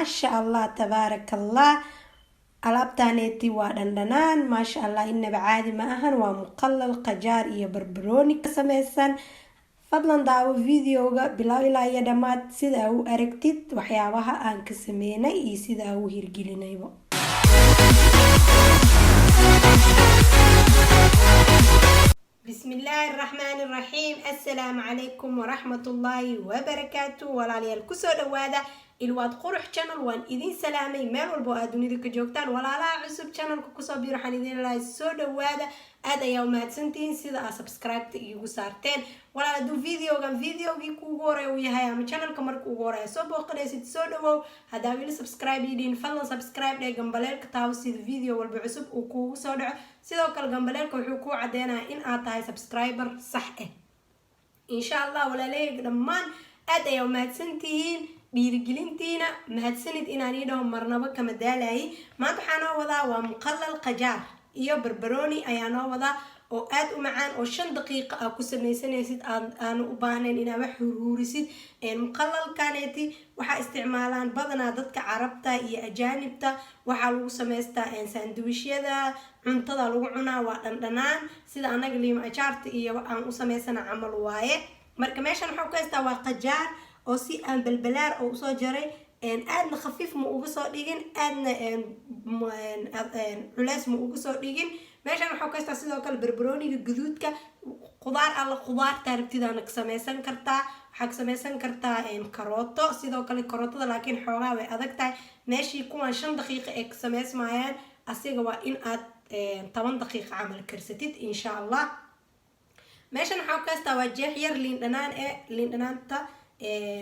Maasha Allah, tabaarakallah. Alaabtaneeti waa dhandhanaan, maasha Allah, inaba caadi ma ahan. Waa muqalal qajaar iyo barbarooni ka sameysan. Fadlan daawo videoga bilow ilaa iyo dhammaad sida aa u aragtid waxyaabaha aan ka sameynay iyo sida aa u hirgelinaybo. Bismillaahi raxmaani raxiim. Assalaamu calaykum waraxmatullaahi wabarakaatu. Walaalayaal, kusoo dhawaada Ilwaad Qurux Channel. Waan idin salaamay meel walba oo aad dunida ka joogtaan. Walaalaha cusub channelka kusoo biir, waxaan idin lahay soo dhawaada. Aad ayaa umahadsantihiin sida aad subscribe-ta iigu saarteen. Walaal, hadduu videogan videogii kuugu horeya uu yahay ama channelka marka ugu horeya soo booqanaysid, soo dhawow. Haddaa weli subscribe yidhiin, fadlan subscribe dheh, gambaleelka taabo sida video walba cusub uu kuugu soo dhaco. Sidoo kale gambaleelka wuxuu kuu caddeynaya in aad tahay subscriber sax ah, insha Allah. Walaalahayga dhammaan, aad ayaa umahadsantihiin dhiirigelintiina. Mahadsanid inaan ii dhaho marnabo kama daalayay. Maanta waxaa noo wadaa waa muqalal qajaar iyo barbarooni ayaa noo wadaa oo aad u macaan, oo 5 daqiiqa aa ku sameysanaysid, aanu u baahnayn inaad wax huruurisid. Muqalalkaneeti waxaa isticmaalaan badanaa dadka Carabta iyo ajaanibta. Waxaa lagu samaystaa sandwishyada, cuntada lagu cunaa. Waa dhandhanaan, sida anaga liima ajaarta iyo aan u samaysana camal waaye. Marka meeshan waxaa ku haystaa waa qajaar oo si aan balbalaar oo usoo jaray. Aadna khafiif ma uga soo dhigin, aadna culeys ma uga soo dhigin. Meeshan waxaa ku haystaa sidoo kale barbarooniga guduudka. Qudaar alla qudaarta rabtidaana ka sameysan kartaa. Waxaa ka sameysan kartaa karooto sidoo kale. Karootada laakiin xoogaa way adag tahay. Meeshii kuwaan 5 daqiiqa ay ka sameysmayaan, asiga waa in aad 10 daqiiqa camal karsatid, insha Allah. Meeshan waxaa ku haystaa waa jeex yar liin dhanaan eh. Liin dhanaanta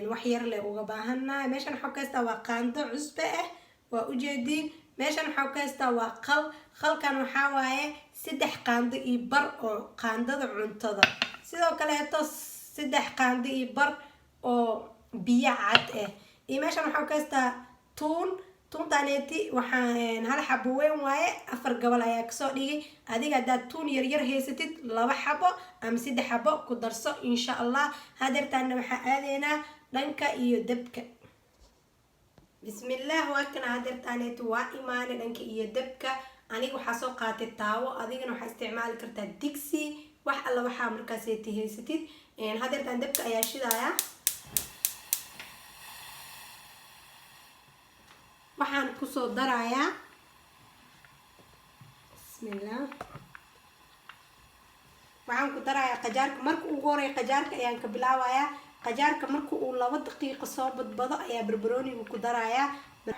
wax yar le uga baahannahay. Meeshan waxaa ku haystaa waa qaando cusbe ah, waa ujeediin. Meeshan waxaa ku haystaa waa qal. Qalkan waxaa waaye 3 qaando iyo bar oo qaandada cuntada. Sidoo kaleeto 3 qaando iyo bar oo biyo cad ah. Iyo meeshan waxaa ku haystaa tuun. Tuuntaneeti waxaa hal xabo weyn waaye, afar gobol ayaa kasoo dhigay. Adiga haddaad tuun yaryar haysatid, laba xabo ama 3 xabo ku darso, insha Allah. Hadeertaana waxaa aadeynaa dhanka iyo dabka. Bismillaah. Waa kana, hadeertaaneeti waa imaane dhanka iyo dabka. Aniga waxaa soo qaatay taawo, adigana waxaa isticmaali kartaa digsi, wax alla waxaa markaaseeti haysatid. Hadeertaan dabka ayaa shidaaya. Waxaan kusoo darayaa, bismillah, waxaan ku darayaa qajaarka. Marka ugu horeya qajaarka ayaan ka bilaabayaa. Qajaarka marka uu 2 daqiiqo soo badbado ayaa barbarooniga ku darayaa.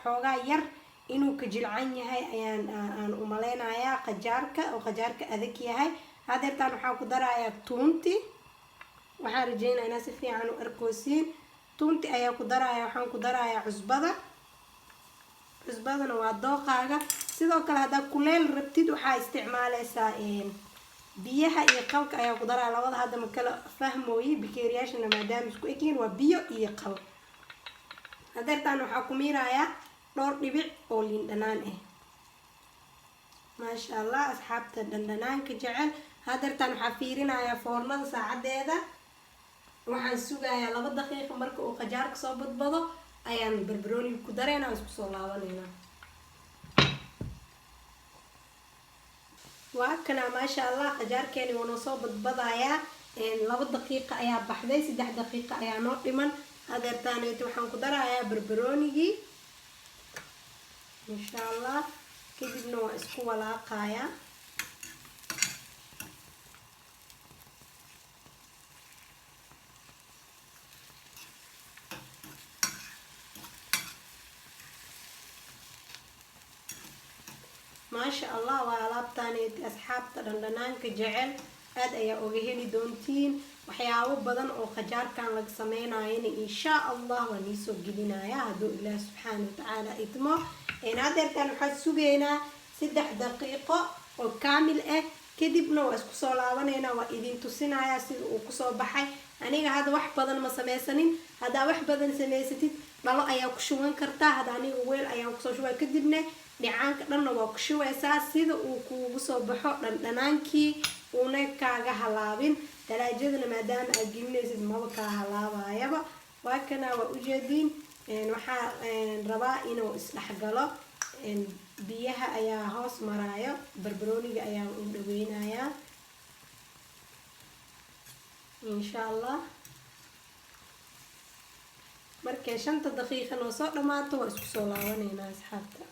Xoogaa yar inuu ka jilcan yahay ayaan aan umaleynayaa qajaarka, oo qajaarka adag yahay. Hadeertaan waxaan ku darayaa tuunti. Waxaan rajeynaya inaa si fiican u arkoosiin. Tuunti ayaa ku daraya. Waxaan ku darayaa cusbada. Cusbadana waa dooqaaga. Sidoo kale haddaa kuleel rabtid, waxaa isticmaaleysaa biyaha iyo qalka ayaa ku daraya. Labada hadda ma kala fahmooye, bikeeriyaashana maadaama isku egyihiin, waa biyo iyo qal. Hadeertaan waxaa ku miirayaa dhowr dhibic oo liin dhanaan ah. Maasha Allah, asxaabta dhandhanaanka jecel. Hadeertaan waxaa fiirinayaa foornada saacadeeda. Waxaan sugayaa 2 daqiiqa. Marka uu qajaarka soo badbado ayaan barbarooniga ku dareyna, aan isku soo laabaneynaa. Waa kana, maasha Allah, qajaarkeeni waa noo soo badbadayaa. 2 daqiiqa ayaa baxday, 3 daqiiqa ayaa noo dhiman. Hadeertaaneeti waxaan ku darayaa barbaroonigii, insha Allah. Kadibna waa isku walaaqayaa. Maasha Allah, waa alaabtaaneeti. Asxaabta dhandhanaanka jecel aada ayaa oga heli doontiin. Waxyaabo badan oo qajaarkan laga sameynayana, insha Allah, waa niisoo gelinaya hadduu Ilaah subxaana watacaala idmo. Hadeertaan waxaan sugaynaa 3 daqiiqo oo kaamil ah. Kadibna waa isku soo laabaneynaa, waa idin tusinayaa sida uu kusoo baxay. Aniga hadda wax badan ma sameysanin. Haddaa wax badan samaysatid, dhalo ayaa ku shuban kartaa. Hadda aniga weel ayaan kusoo shubaa. Kadibna dhicaanka dhanna waa ku shubaysaa sida uu kuugu soo baxo dhandhanaankii, uuna kaaga halaabin. Talaajadana maadaama aad gelinaysid, maba kaa halaabayaba. Waa kana, waa ujeediin. Waxaa rabaa inuu isdhexgalo. Biyaha ayaa hoos maraayo, barbarooniga ayaa u dhaweynayaa, insha Allah. Markay 5-ta daqiiqa noo soo dhamaato, waa isku soo laabaneynaa, asxaabta.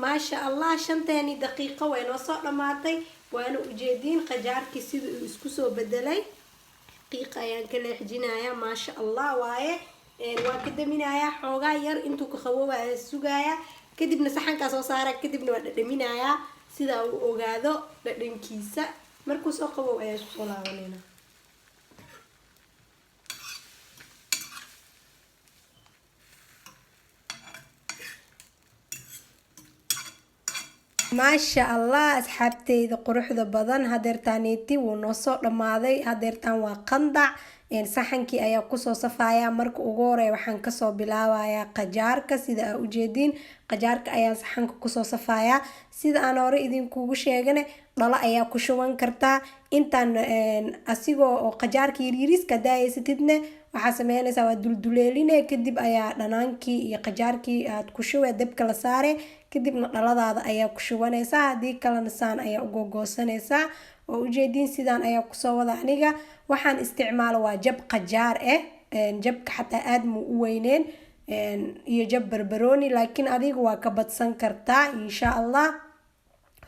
Maasha Allah, 5-teeni daqiiqo way noo soo dhamaatay. Waana ujeediin qajaarkii sida uu isku soo bedelay. Qiiqa ayaan ka leexjinayaa. Maasha Allah waaye. Waan ka daminayaa, xoogaa yar intuu ka qaboobaya sugaaya, kadibna saxankaa soo saara, kadibna waa dhadhaminayaa sida uu ogaado dhadhankiisa. Markuu soo qaboob ayaa isku soo laabaneynaa. Maasha Allah, asxaabteyda quruxda badan, hadeertaaneeti wuu noo soo dhammaaday. Hadeertaan waa qandac. Saxankii ayaa kusoo safaya. Marka ugu horeya waxaan kasoo bilaabayaa qajaarka. Sida aa ujeediin, qajaarka ayaan saxanka kusoo safayaa. Sida aan hore idinkugu sheegane, dhalo ayaa ku shuban kartaa intaan asigoo oo qajaarka yaryariiska. Hadaa haysatidne, waxaa sameynaysaa waa dulduleeline, kadib ayaa dhanaankii iyo qajaarkii aad ku shubay, dabka la saare, kadibna dhaladaada ayaa ku shubanaysaa. Haddii kalena saan ayaa ugogoosanaysaa oo ujeediin sidaan ayaa kusoo wada. Aniga waxaan isticmaalo waa jab qajaar ah, jabka xataa aada muu u weyneen, iyo jab barbarooni, laakiin adiga waa ka badsan kartaa, insha Allah.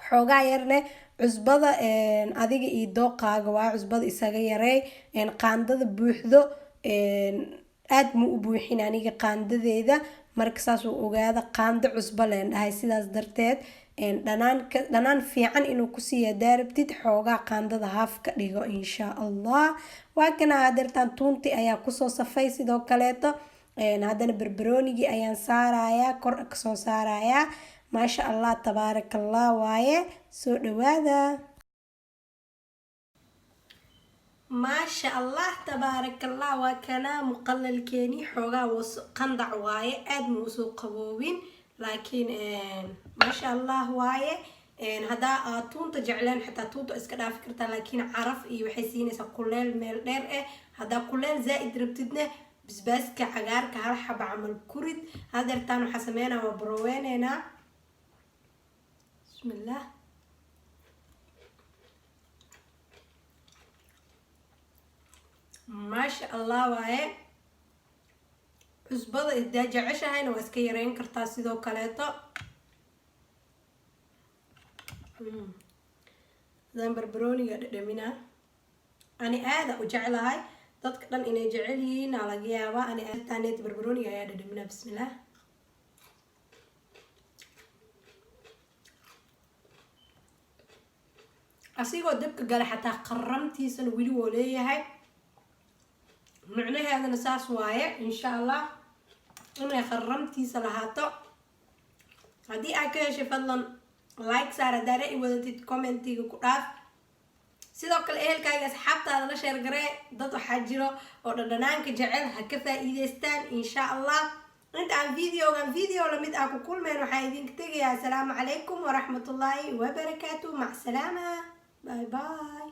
Xoogaa yarne cusbada adiga iyo dooqaaga waa, cusbada isaga yareey. Qaandada buuxdo aada mu u buuxin aniga qaandadeeda. Marka saas uu ogaada, qaando cusbo leen dhahay. Sidaas darteed dhanaanka dhanaan fiican inuu kusiiya daarabtid, xoogaa qaandada haaf ka dhigo, insha Allah. Waa kana, hadeertaan tuunti ayaa kusoo safay. Sidoo kaleeto haddana barbaroonigii ayaan saarayaa, kor kasoo saarayaa. Maasha Allah, tabaaraka Allah waaye. Soo dhawaada. Maasha Allah, tabaarakallah. Waa kanaa muqalalkeeni. Xoogaa qandac waaye, aada ma usoo qaboobin, laakiin maasha Allah waaye. Haddaa aad tuunta jecleen, xitaa tuunta iska dhaafi kartaa, laakiin caraf iyo waxay siinaysaa kuleel meel dheer ah. Haddaa kuleel zaa-id rabtidne, basbaaska cagaarka hal xaba camal kurid. Hadeertaan waxaa sameynaa waa baroweyneynaa. Bismillah. Maasha Allah waaye. Cusbada hadaa jeceshahayna waa iska yareyn kartaa sidoo kaleeto. Hadaan barbarooniga dhadhaminaa, ani aada u jeclahay, dadka dhan inay jecel yihiin aa laga yaabaa. Ani taaneet barbarooniga ayaa dhadhaminaa. Bismillah. Asigoo dabka gala xataa qaramtiisana weli woo leeyahay. Micnaheedana saas waaye, insha Allah, inay qaramtiisa lahaato. Haddii aad ka heshay, fadlan like saar. Haddaa ra'yi wadatid, commentiga ku dhaaf. Sidoo kale ehelkaaga, asxaabtaada la share garee. Dad waxaa jiro oo dhadhanaanka jecel, ha ka faa-iideystaan, insha Allah. Inta aan videogan video lamid ah ku kulmeen, waxaa idinka tegayaa asalaamu calaykum waraxmatullaahi wabarakaatu. Mac salaama, bye bye.